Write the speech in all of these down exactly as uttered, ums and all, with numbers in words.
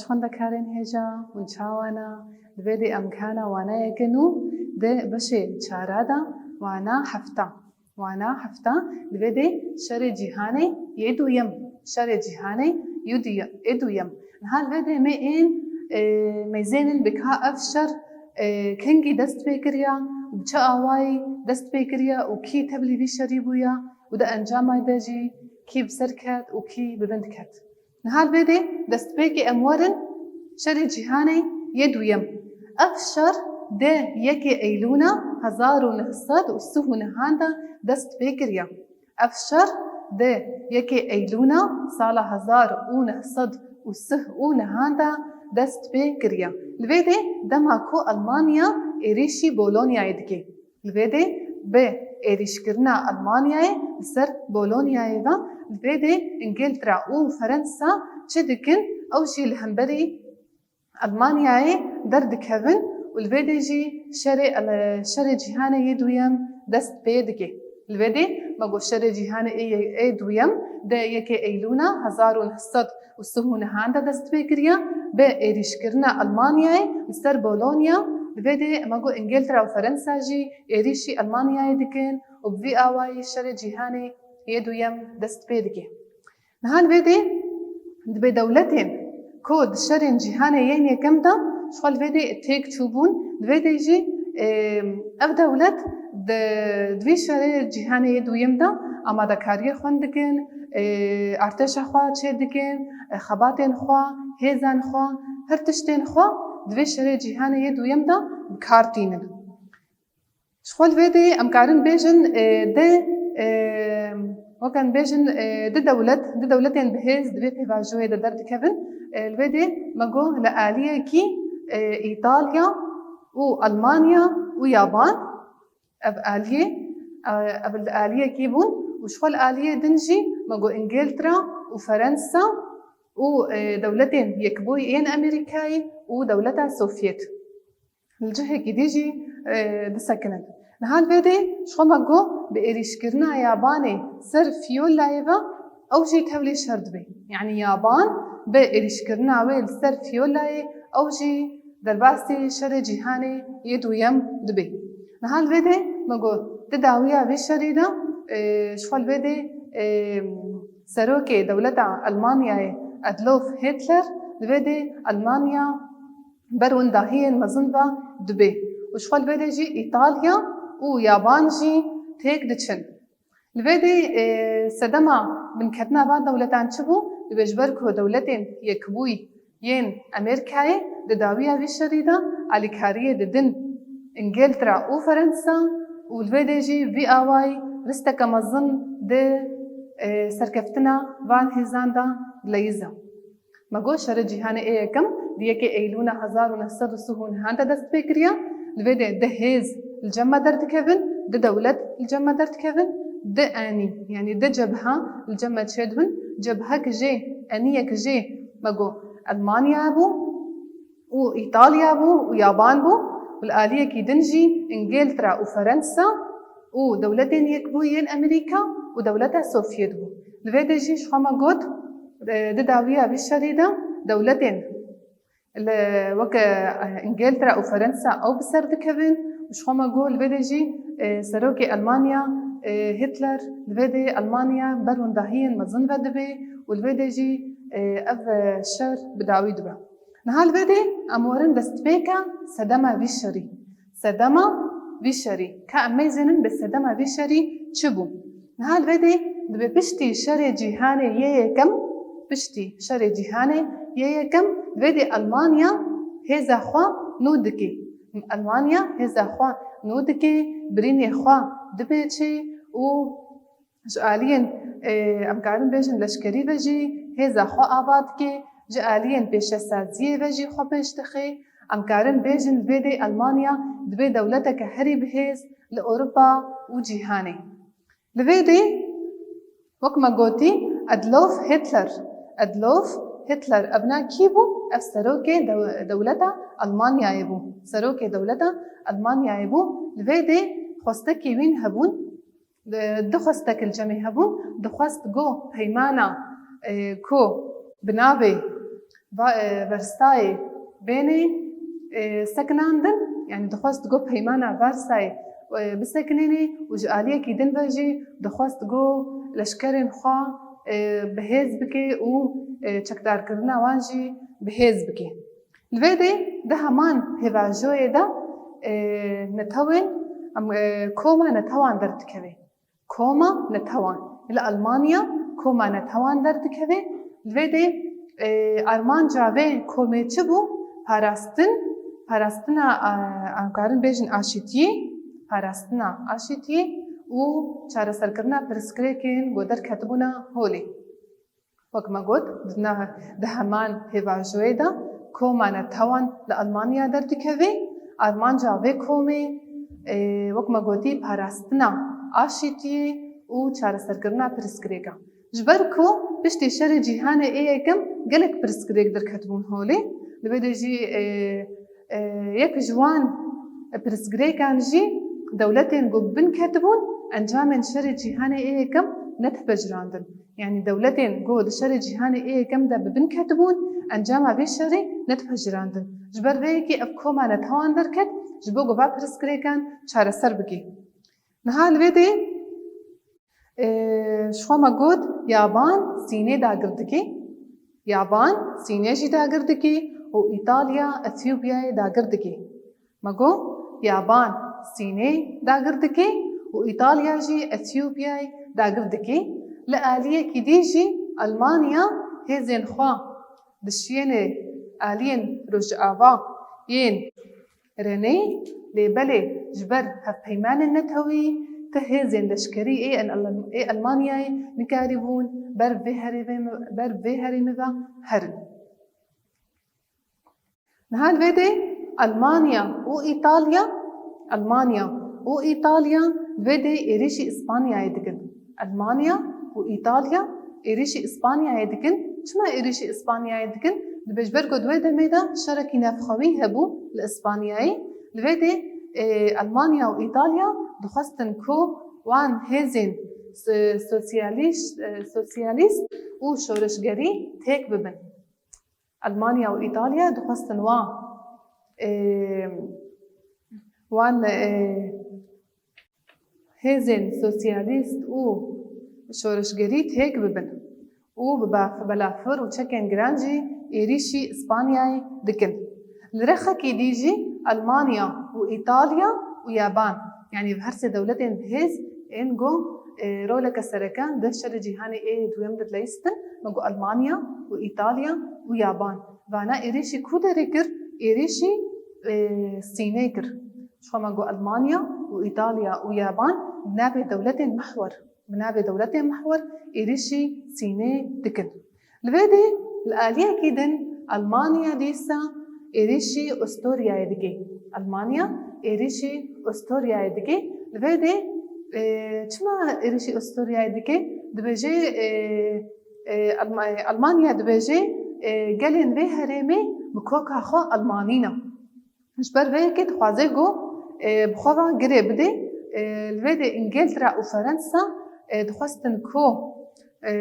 Xwendekarên hêja hûn çawa ne? Li vê dê em gihana waneyeke nû di beşê çara de, wana hefta. Wana hefta, li vê dê şerê cîhanê yê duyem. Şerê cîhanê yê duye-, yê duyem. Niha li vê dê me ên, e, meyzênin bi ka ev şer, e, kengî dest pê kiriya û bi çi awayî dest pê kiriya û kî tevlî vî şerî bûya û di encama de jî kî bi ser ket û kî bi bin diket. Niha li vê dê destpêkê em werin şerê cîhanê yê duyem. Ev şer di yekê Eylûna hezar û neh sed û sih û nehan de dest pê kiriya. Ev şer di yekê Eylûna sala hezar û neh sed û sih û nehan de dest pê kiriya. Li vê dê dema ku Almanya êrîşî Bolonyayê dike. Li vê dê bi êrîşkirina Almanyayê li ser Bolonyayê ve, li vê dê Îngiltere û Ferensa çi dikin? Ew jî li hemberî Almanyayê derdikevin û li vê dê jî şerê, şerê cîhanê yê duyem dest pê dike. Li vê dê me got şerê cîhanê ê, ê duyem di yekê Eylûna hezar û neh sed û sih û nehan de dest pê kiriya, bi êrîşkirina Almanyayê li ser Bolonya. Li vê dê me got Îngiltere û Ferensa jî êrîşî Almanyayê dikin û bi vî awayî şerê cîhanê yê duyem dest pê dike. Niha li vê dê dibê dewletên ku di şerên cîhanê yên yekem de ji xwe li vê dê têk çûbûn, li vê dê jî, e, ev dewlet di, di vî şerê cîhanê yê duyem de amadekariyê xwe dikin, e, artêşa xwe çê dikin, e, xebatên xwe, hêzên xwe, her tiştên xwe di vê şerê cîhanê yê duyem de bi kar tînin. Ji xwe li vê dê em karin bêjin, e, di, e, wek em bêjin, e, di dewlet, di dewletên bi hêz di vê pêvajoyê de derdikevin. E, li vê dê me got li aliyekî, e, Îtalya û Almanya û Yaban, ev aliyê, e, ev li aliyekî bûn û ji xwe li aliyê din jî me got Îngiltere û Ferensa û, e, dewletên Yekbûyî yên Amerîkayê û dewleta Sovyet. Li cihekî dî jî, e, disekinin. Niha li vê dê ji xwe me got bi êrîşkirina Yabanê ser Fîyolayê ve ew jî tevlî şer dibe. Yanî Yaban bi êrîşkirina wê li ser Fîyolayê ew jî derbasî şerê cîhanê yê duyem dibe. Niha li vê dê me got di dawiya vê şerî de, e, ji xwe li vê dê, e, serokê dewleta Almanyayê Adolf Hitler li vê dê Almanya ber windahiyên mezin ve dibe û ji xwe li vê dê jî Îtalya û Yaban jî têk diçin. Li vê dê, e, sedema binketina van dewletan çi bû? Dibe ji ber ku dewletên yekbûyî yên Amerîkayê di dawiya vî şerî de alîkariyê didin Îngiltere û Ferensa û li vê dê jî vî awayî risteke mezin di, e, serkeftina van hêzan de dileyîze. Me got şerê cîhanê ê yekem di yekê Eylûna hezar û neh sed û sih û nehan de dest pê kiriya. Li vê dê di hêz li cem me derdikevin, di dewlet li cem me derdikevin, di enî, yanî di cebha li cem me çêdibin. Cebhek jê, eniyek jê me got Almanya bû û Îtalya bû û Yaban bû û li aliyekî din jî Îngiltere û Ferensa û Dewletên Yekbûyî yên Amerîka û Dewleta Sovyet bû. Li vê de jî ji xwe me got, e, di dawiya vî şerî de dewletên li weke, e, Îngiltere û Ferensa ew bi ser dikevin û ji xwe me got li vê de jî, e, serokê Elmanya, e, Hitler li vê de Elmanya ber windahiyên mezin ve dibe û li vê de jî, e, ev, e, şer bi dawî dibe. Niha li vê de em werin destpêka sedema vî şerî. Sedema vî şerî. Ka em meyzênin bi sedema vî şerî çi bû? Niha li vê de dibe piştî şerê cîhanê yê yekem, piştî şerê cîhanê yê yekem, li vê de Elmanya hêza xwe nû dike. Elmanya hêza xwe nû dike, birînê xwe dipêçe û ji aliyên, e, em karin bêjin leşkerî ve jî hêza xwe ava dike, ji aliyên pêşesaziyê ve jî xwe pêş dixe. Em karin bêjin vê dê Elmanya dibe dewleteke herî bihêz li Ewropa û cîhanê. Li vê dê, wek me gotî, Adolf Hitler. Adolf Hitler, evna kî bû? Ev serokê dew-, dewleta Elmanyayê bû. Serokê dewleta Elmanyayê bû. Li vê dê xwestekî wîn hebûn. Di, du xwestek li cemê hebûn, dixwest ku peymana, e, ku bi navê Va-, e, Versayê bênê, e, sekinandin, yanî dixwest go peymana Versayê, e, bisekinênê û ji aliyekî din ve jî dixwest go leşkerên xwe, e, bi hêz bike û, e, çekdarkirina wan jî bi hêz bike. Li vê dê di heman hêvajoyê de, e, netewên, em, e, koma netewan derdikeve. Koma netewan. Li Almanya koma netewan derdikeve. Li vê dê, e, armanca vê komê çi bû? Parastin, parastina, e, em karin bêjin aşîtiyê, parastina aşîtiyê û çareserkirina pirsgirêkên ku derketibûna holê. Wek me got, di ne-, di heman hêvajoyê de koma netewan li Almanya derdikeve. Armanca vê komê, e, wek me gotî, parastina aşîtiyê û çareserkirina pirsgirêkan. Ji ber ku piştî şerê cîhanê ê yekem gelek pirsgirêk derketibûn holê. Li vê de jî, e, e, yek ji wan pirsgirêkan jî dewletên ku bi bin ketibûn, encamên şerê cîhanê ê yekem nedihpejirandin. Yanî dewletên ku di şerê cîhanê ê yekem de bi bin ketibûn, encama vê şerê nedihpejirandin. Ji ber vê yekê ev koma netewan derket, ji bo ku va pirsgirêkan çareser bike. Niha li vê dê, e, ji xwe me got, Yaban Sînê dagir dike. Yaban Sînê jî dagir dike û Îtalya Etiyopyayê dagir dike. Me got, Yaban Sînê dagir dike û Îtalya jî Etiyopyayê dagir dike. Li aliyekî dî jî Almanya hêzên xwe dişiyêne aliyên rojava yên Renê, lê belê ji ber hevpeymanên netewî ti hêzên leşkerî ê en-, ê Elmanyayê nikarîbûn ber vê herêmê, ber vê herêmê ve herin. Niha li vê dê Almanya û Îtalya, Almanya û Îtalya li vê dê êrîşî Îspanyayê dikin. Almanya û Îtalya êrîşî Îspanyayê dikin. Çima êrîşî Îspanyayê dikin? Dibe ji ber ku di wê demê de şerekî navxwewî hebû li Îspanyayê. Li vê dê, e, Almanya û Îtalya dixwestin ku wan hêzên s-, sosyalîst, e, sosyalîst û şoreşgerî têk bibin. Almanya û Îtalya dixwestin wan, e, wan, e, hêzên sosyalîst û şoreşgerî têk bibin û bi baf-, belafir û çekên giran jî êrîşî Îspanyayê dikin. Li rexekî dî jî Almanya û Îtalya û Yaban, yanî her sê dewletên bi hêz ên ku, e, roleke sereke di şerê cîhanê ê duyem de dileyistin, me got Almanya û Îtalya û Yaban. Vana êrîşî ku derê kir? Êrîşî, e, Sînê kir. Ji xwe me got Almanya û Îtalya û Yaban bi navê dewletên mihwer, bi navê dewletên mihwer êrîşî Sînê dikin. Li vê dê li aliyekî din Almanya dîsa êrîşî Ustoryayê dike. Almanya êrîşî Ustoryayê dike. Li vê dê, e, çima êrîşî Ustoryayê dike? Dibêje, e, e, Alma-, Almanya dibêje, e, gelên vê herêmê bi koka xwe Almanî ne. Ji ber vê yekê dixwaze ku, e, bi xwe ve girê bide. E, li vê dê Îngiltere û Ferensa, e, dixwestin ku, e,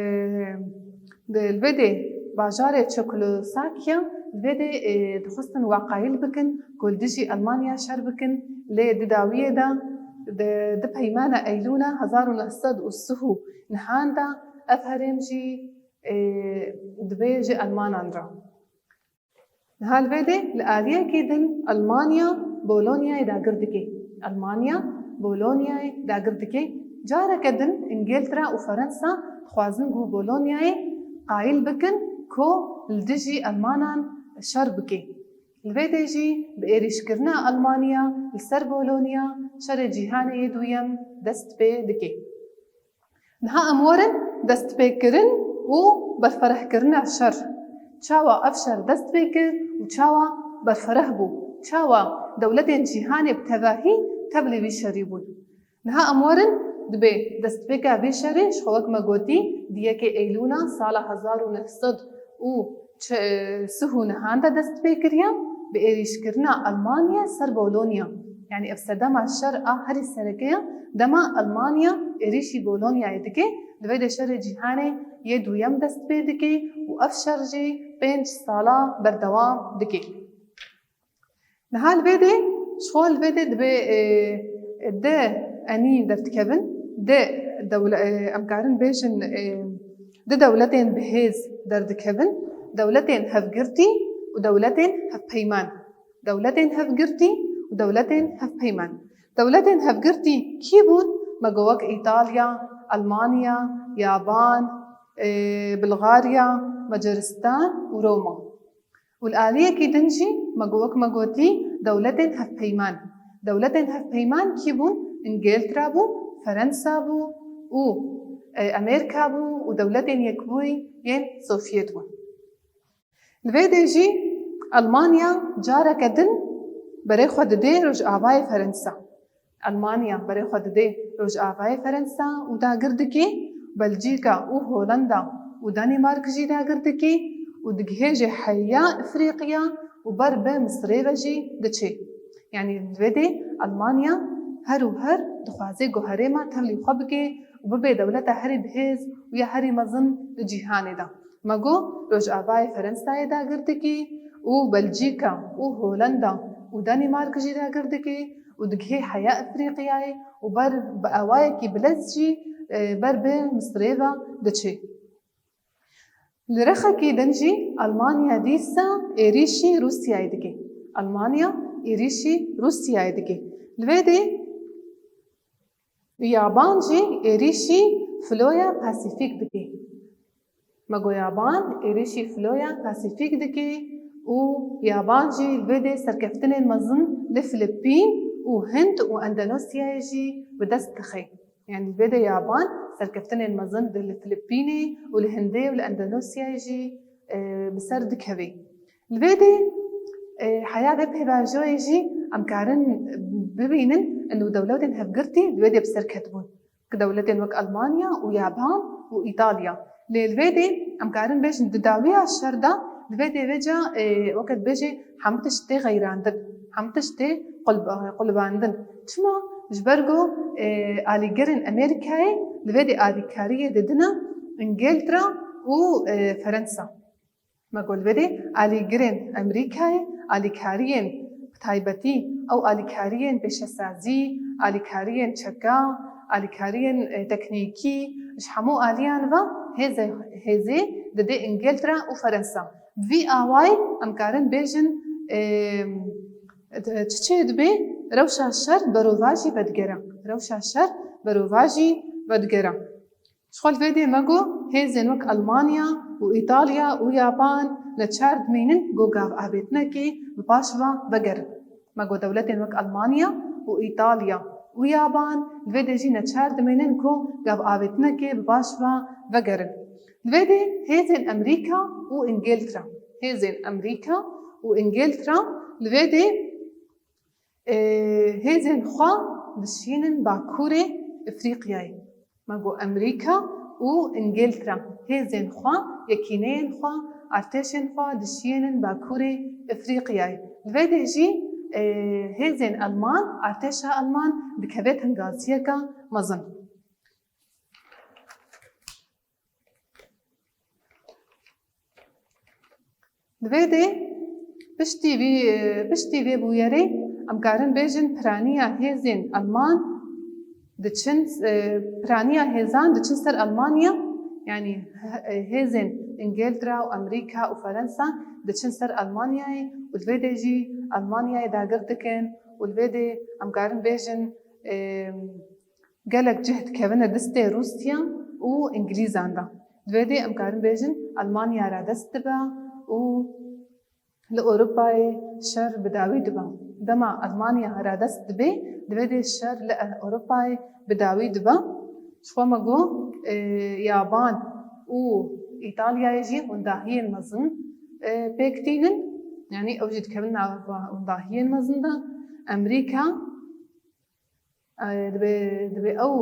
di, li vê dê bajarê Çekolosakya, li vê dê, e, dixwestin we qayîl bikin ku li dijî Almanya şer bikin, lê di dawiyê de di, di peymana Eylûna hezar û neh sed û sih û nihan de ev herêm jî, e, dibê ji Almanan re. Niha li vê dê li aliyekî din Almanya Bolonyayê dagir dike. Almanya Bolonyayê dagir dike. Careke din Îngiltere û Ferensa dixwazin ku Bolonyayê qayîl bikin ku li dijî Almanan şer bike. Li vê dê jî bi êrîşkirina Almanya li ser Bolonya şerê cîhanê yê duyem dest pê dike. Niha em werin destpêkirin û berferehkirina şer. Çawa ev şer dest pê kir û çawa berfereh bû? Çawa dewletên cîhanê bi tevahî tevlî vî şerî bûn? Niha em werin, dibê destpêka vê şerê, ji xwe wek me gotî, di yekê Eylûna sala hezar û neh sed û sih û nihan de dest pê kiriye, bi êrîşkirina Almanya ser Bolonya. Yanî ev sedema şer a herî sereke ye, dema Almanya êrîşî Bolonyayê dike, Li vê de şerê cîhanê yê duyem dest pê dike û ev şer jî pênc sala berdewam dike. Niha li vê de, ji xwe li vê de dibê, e, e, du enî derdikevin, du dewle-, e, em karin bêjin, e, du dewletên bihêz derdikevin, dewletên hevgirtî û dewletên hevpeyman. Dewletên hevgirtî û dewletên hevpeyman. Dewletên hevgirtî kî bûn? Me got wek Îtalya, Almanya, Yaban, e, Bulgarya, Macaristan û Roma. Û li aliyekî din jî me got, wek me gotî, dewletên hevpeyman. Dewletên hevpeyman kî bûn? Îngiltere bû, Ferensa bû û, e, Amerîka bû û Dewletên Yekbûyî yên Sovyet bûn. Li vê de jî Almanya careke din berê xwe didê Rojavayê Ferensa. Almanya berê xwe didê Rojavayê Ferensa û dagir dikê, Belcîka û Holanda û Danîmark jî dagir dikê û digihêjê heya Efrîqiya û ber bi Misirê ve jî diçê. Yanî li vê de Almanya her û her dixwaze ku herêma tevlî xwe bike û bibe dewleta herî bihêz û ya herî mezin li cîhanê de. Me got, Rojavayê Ferensayê dagir dikî û Belcîka û Holanda û Danîmark jî dagir dikî û digihê heya Efrîqiyayê û ber bi awayekî bilez jî, e, ber bi Misirê ve diçê. Li rexekî din jî Almanya dîsa êrîşî Rûsyayê dike. Almanya êrîşî Rûsyayê dike. Li vê de Yaban jî êrîşî filoya Pasîfîk dike. Me got Yaban êrîşî filoya Pasîfîk dike û Yaban jî li vê de serkeftinên mezin li Filipîn û Hind û Endonezyayê jî bi dest dixe. Yanî li vê de Yaban serkeftinên mezin li Filipînê û li Hindê û li Endonezyayê jî, e, bi ser dikeve. Li vê de, e, heya vê pêvajoyê jî em karin bibînin, û dewletên hevgirtî li vê de bi ser ketibûn. Ki dewletên wek Almanya û Yaban û Îtalya. Lê li vê de em karin bêjin di dawiya şer de, li vê de vêca, e, weke dibêjê hemû tişt tê xeyrandin, hemû tişt tê qul-, qulibandin. Çima? Ji ber ku, e, alîgirên Amerîkayê li vê de alîkariyê didine Îngiltere û, e, Ferensa. Me got li vê de alîgirên Amerîkayê, alîkariyên bi taybetî ew alîkariyên pêşesazî, alîkariyên çeka, alîkariyên, e, teknîkî, ji hemû aliyan ve hêzê, hêzê didê Îngiltere û Ferensa. Bi vî awayî em karin bêjin, e, çi çê dibe, rewşa şer berovajî vedigere. Rewşa şer berovajî vedigere. Ji xwe li vê dê me got, hêzên wek Almanya û Îtalya û Yaban neçar dimînin ku gavavêtinekê bi paş ve vegerin. Me got, dewletên wek Almanya û Îtalya û Yaban li vê dê jî neçar dimînin ku gavavêtinekê bi paş ve vegerin. Li vê dê hêzên Amerîka û Îngiltere, hêzên Amerîka û Îngiltere li vê dê, e, hêzên xwe dişînin Bakurê Efrîqiyayê. Me got, Amerîka û Îngiltere hêzên xwe, yekîneyên xwe, artêşên xwe dişiyênin Bakurê Efrîqiyayê. Li vê dê jî, e, hêzên Alman, artêşa Alman dikeve tengaziyeke mezin. Li vê dê piştî vî, piştî vê bûyerê em karin bêjin piraniya hêzên Alman diçin, e, piraniya hêzan diçin ser Almanya, yanî he-, hêzên Îngiltere û Amerîka û Ferensa diçin ser Almanyayê û li vê dê jî Almanyayê dagir dikin û li vê dê em karin bêjin, e, gelek cih dikevine destê Rûsya û Îngilîzan de. Di vê dê em karin bêjin Almanya radest dibe û li Ewropayê şer bi dawî dibe. Dema Almanya radest dibe, di vê dê şer li Ewropayê bi dawî dibe. Ji xwe me got, e, Yaban û Îtalyayê jî wendahiyên mezin, e, pêk tînin. Yanî ew jî dikevin nava wendahiyên mezin de. Amerîka, e, dibê, dibê ew,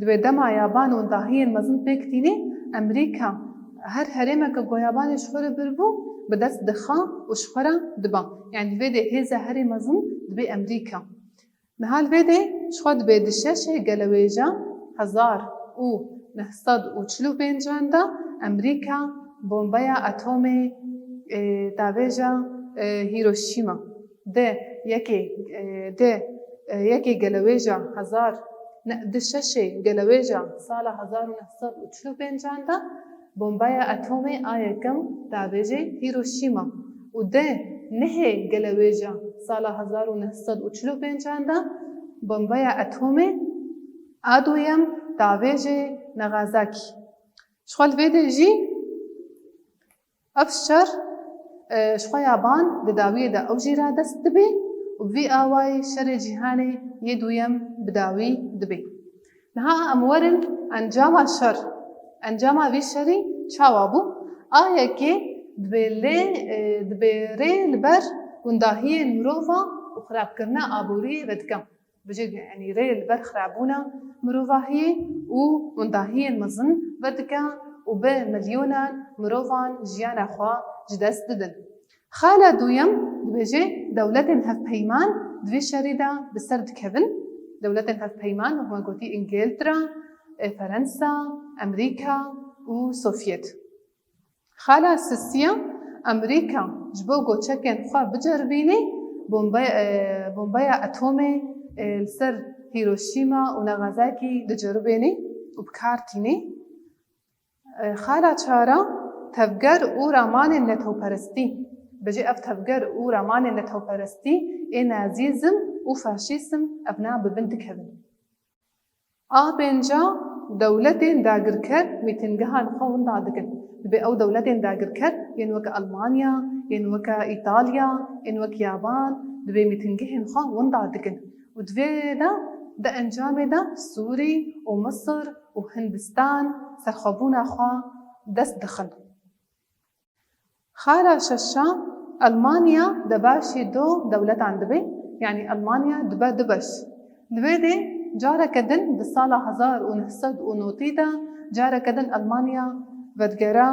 dibê dema Yaban wendahiyên mezin pêk tîne, Amerîka her herêmeke ku Yabanê ji xwe re birbû, bi dest dixe û ji xwe re dibe. Yanî vê dê hêza herî mezin dibê Amerîka. Niha li vê dê ji xwe dibê di şeşê gelewêja hezar û neh sed û çil û pêncan de Amerîka bombeya atomê, e, davêja, e, Hiroşîma di yekê, e, di, e, yekê gelewêja hezar, ne, di şeşê gelewêja sala hezar û neh sed û çil û pêncan de bombeya atomê a yekem davêjê Hiroşîma û di nehê gelewêja sala hezar û neh sed û çil û pêncan de bombeya atomê a duyem davêjê Nagasaki. Ji xwe li vê de jî ev şer, e, ji xwe ya ban di dawiyê de ew jî radest dibe û bi vî awayî şerê cîhanê yê duyem bi dawî dibe. Niha em werin encama şer. Encama vî şerî çawa bû? A yekê dibê lê, e, dibê rê li ber windahiyên mirova û xirabkirina aboriyê vedike. Bijî, yanî rê li ber xirabûna mirovahiyê û windahiyên mezin vedike û bi milyonan mirovan jiyana xwe ji dest didin. Xala duyem dibêje, dewletên hevpeyman di vê şerî de bi ser dikevin. Dewletên hevpeyman, wek me gotî, Îngiltere, e, Ferensa, Amerîka û Sovyet. Xala sisiya, Amerîka ji bo goçekên xwe biceribînê, bombe-, e, bombeya atomê, e, li ser Hiroşîma û Nagasakî diceribênê û bi kar tînê. E, xala çara, tevger û ramanên netewperestî. Bijî ev tevger û ramanên netewperestî ê nazîzm û faşîzm evna bi bin dikevin. A pênca, dewletên dagirker mîtingehan xwe winda dikin. Dibê ew dewletên dagirker yên weke Almanya, yên weke Îtalya, yên weke Yaban, dibê mîtingehên xwe winda dikin. Û di vê de, di encamê de Sûrî û Misir û Hindistan serxwebûna xwe dest dixin. Xala şeşa, Almanya debaşî do dewletan dibe, yanî Almanya dibe du beş. Li vê de careke din di sala hezar û neh sed û notî de careke din Almanya vedigere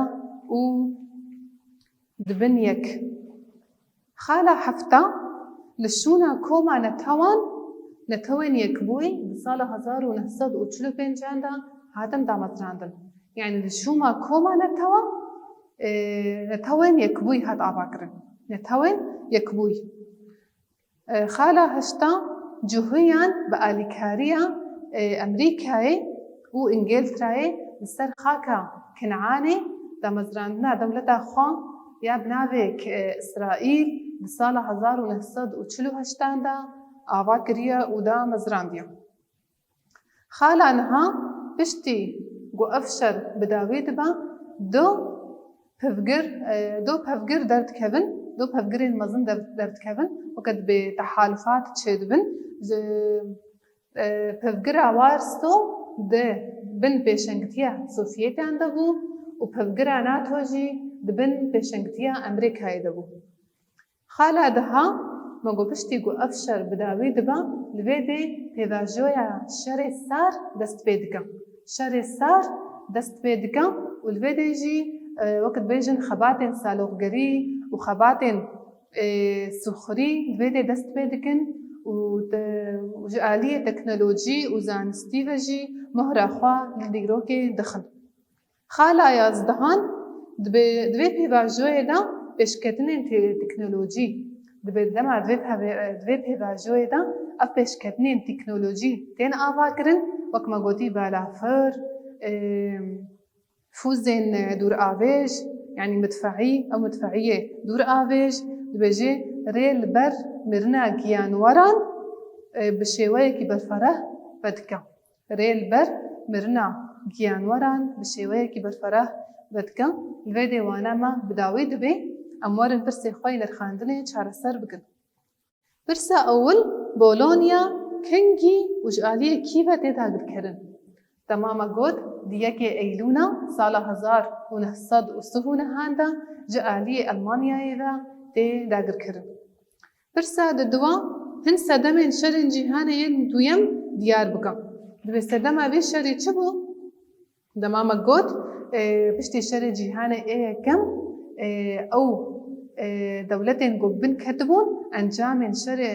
û dibin yek. Xala hefta, li şûna koma netewan, Netewên Yekbûyî di sala hezar û neh sed û çil û pêncan de hatin damezrandin. Yanî li şûna koma netewan, e, Netewên Yekbûyî hat avakirin. Netewên Yekbûyî. E, xala heşta, cuhiyan bi alîkariya, e, Amerîkayê û Îngiltereyê li ser xaka Kinanê damezrandina dewleta xwe ya bi navê, e, Îsraîl di sala hezar û neh sed û çil û heştan de ava kiriye û damezrandiye. Xala niha, piştî ku ev şer bi dawî dibe, du pevgir, e, du pevgir derdikevin, du pevgirên mezin der-, derdikevin, weke dibê tehalufat çêdibin. Ji, e, pevgira Warsaw di bin pêşengtiya Sovyetiyan de bû û pevgira NATO jî di bin pêşengtiya Amerîkayê de bû. Xala deha, me got piştî ku ev şer bi dawî dibe, li vê dê pêvajoya şerê sar dest pê dike. Şerê sar dest pê dike û li vê dê jî, e, wek dibêjin xebatên saloxgerî û xebatên, e, sûxurî li vê dê dest pê dikin û te-, ji aliyê teknolojî û zanistî ve jî mohra xwe li dîrokê dixin. Xala yazdehan, dibê, di vê pêvajoyê de pêşketinên te-, teknolojî, dibê dema di vê peve-, di vê pêvajoyê de ev pêşketinên teknolojî tên avakirin, wek me gotî balafir, e, fûzên dûravêj, yanî midfeî, ew midfeiyê dûravêj, dibêje rê li ber mirina giyanweran, e, bi şêweyekî berfereh vedike. Rê li ber mirina giyanweran bi şêweyekî berfereh vedike. Li vê dê wana me bi dawî dibê, em werin pirsê xwe yê nirxandinê çareser bikin. Pirsa ewil, Polonya kengî û ji aliyê kî ve tê dagirkirin? Dema me got, di yekê Eylûna sala hezar û neh sed û sih û nehan de ji aliyê Elmanyayê ve tê dagirkirin. Pirsa diduwa, hin sedemên şerên cîhanê yên duyem diyar bike. Dibê sedema vê şerê çi bû? Dema me got, e, piştî şerê cîhanê ê yekem, e, ew, e, dewletên ku bin ketibûn, encamên şerê,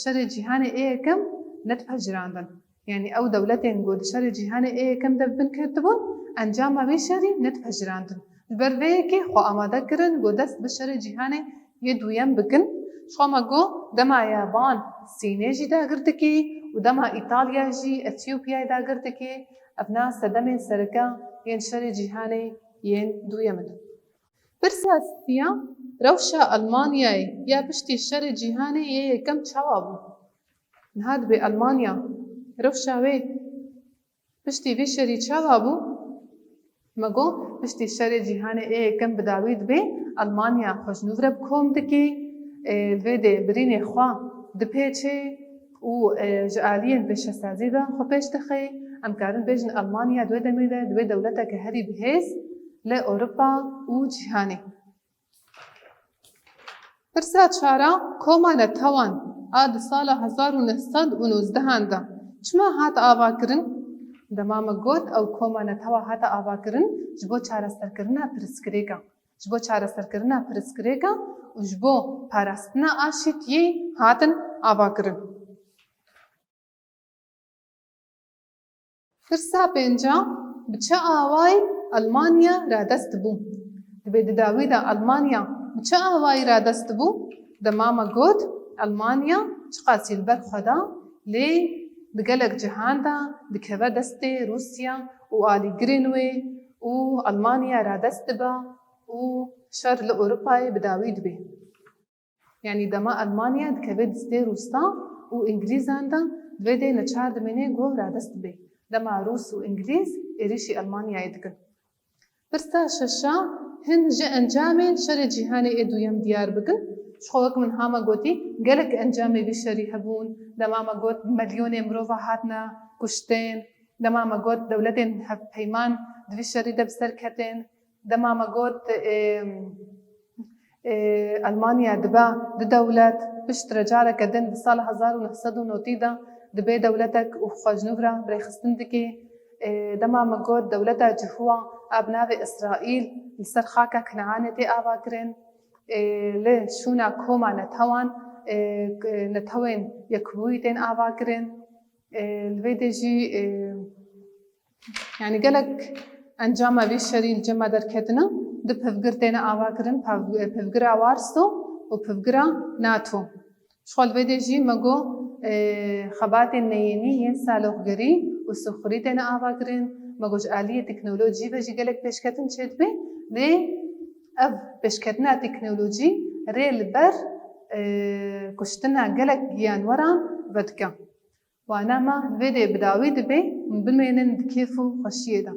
şerê cîhanê ê yekem nedipejirandin. Yanî ew dewletên ku di şerê cîhanê ê yekem de bi bin ketibûn, encama vê şerî nedipejirandin. Ji ber vê yekê xwe amade kirin ku dest bi şerê cîhanê yê duyem bikin. Ji xwe me got, dema ye van Sînê jî dagir dikî û dema Îtalya jî Etiyopyayê dagir dikî, evna sedemên sereke yên şerê cîhanê yên duyem in. Pirsa siya, rewşa Almanyayê ya piştî şerê cîhanê yê yekem çawa bû? Niha dibê Almanya rewşa wê piştî vî şerî çawa bû? Me got, piştî şerê cîhanê ê yekem bi dawî dibê Almanya xwe ji nû re bi kom dikê, ê, li vê de birînê xwe dipêçê û, ê, ji aliyên pêşesazî ve xwe pêş dixe. Em karin bêjin Almanya di wê demê de divê dewleteke herî bihêz li Ewropa û cîhanê. Pirsa çara, koma netewan a di sala hezar û neh sed û nozdehan de çima hat avakirin? Dema me got, ew koma netewa hate avakirin ji bo çareserkirina pirsgirêka. Ji bo çareserkirina pirsgirêka û ji bo parastina aşîtiyê hatin avakirin. Pirsa pênca, bi çi awayî Almanya radest bû? Dibê di dawî de Almanya bi çi awayî radest bû? Dema me got, Almanya çiqasî li ber xwe da, lê di gelek cihan de dikeve destê Rûsya û alîgirên wê û Almanya radest dibe û şer li Ewropayê bi dawî dibê. Yanî dema Almanya dikeve destê Rûsan û Îngilîzan de, divê dê neçar dimêne ku radest dibe. Dema Rûs û Îngilîz êrîşî Almanyayê dikin. Pirsa şeşa, hin ji encamên şerê cîhanê ê duyem diyar bikin. Ji xwe wek min hama gotî, gelek encamê vî şerî hebûn. Dema me got, milyonê mirova hatine kuştin. Dema me got, dewletên hevpeyman di vî şerî de bi ser ketin. Dema me got, ê, ê, Almanya dibe du dewlet, piştre careke din di sala hezar û neh sed û notî de dibe dewletek û xwe ji nû re birêxistin dike. Ê, dema me got, dewleta Cihûwa a bi navê Îsraîl li ser xaka Kneanê tê avakirin. Ê, li şûna koma netewan, ê, k-, netewên yekbûyî tên avakirin. Ê, li vê de jî, ê, Yanî gelek encama vî şerî li cem me derketine, du pevgir têne avakirin, pev-, pevgira Warso û pevgira NATO. Ji xwe li vê de jî me got, e, xebatên neyênî yên saloxgerî û sîxurî têne avakirin, me got ji aliyê teknolojî ve jî gelek pêşketin çêdibe, lê ev pêşketina teknolojî rê li ber, e, kuştina gelek giyanweran vedike. Wana me vê dê bi dawî dibe, hûn bimênin di kêf û xweşiyê de.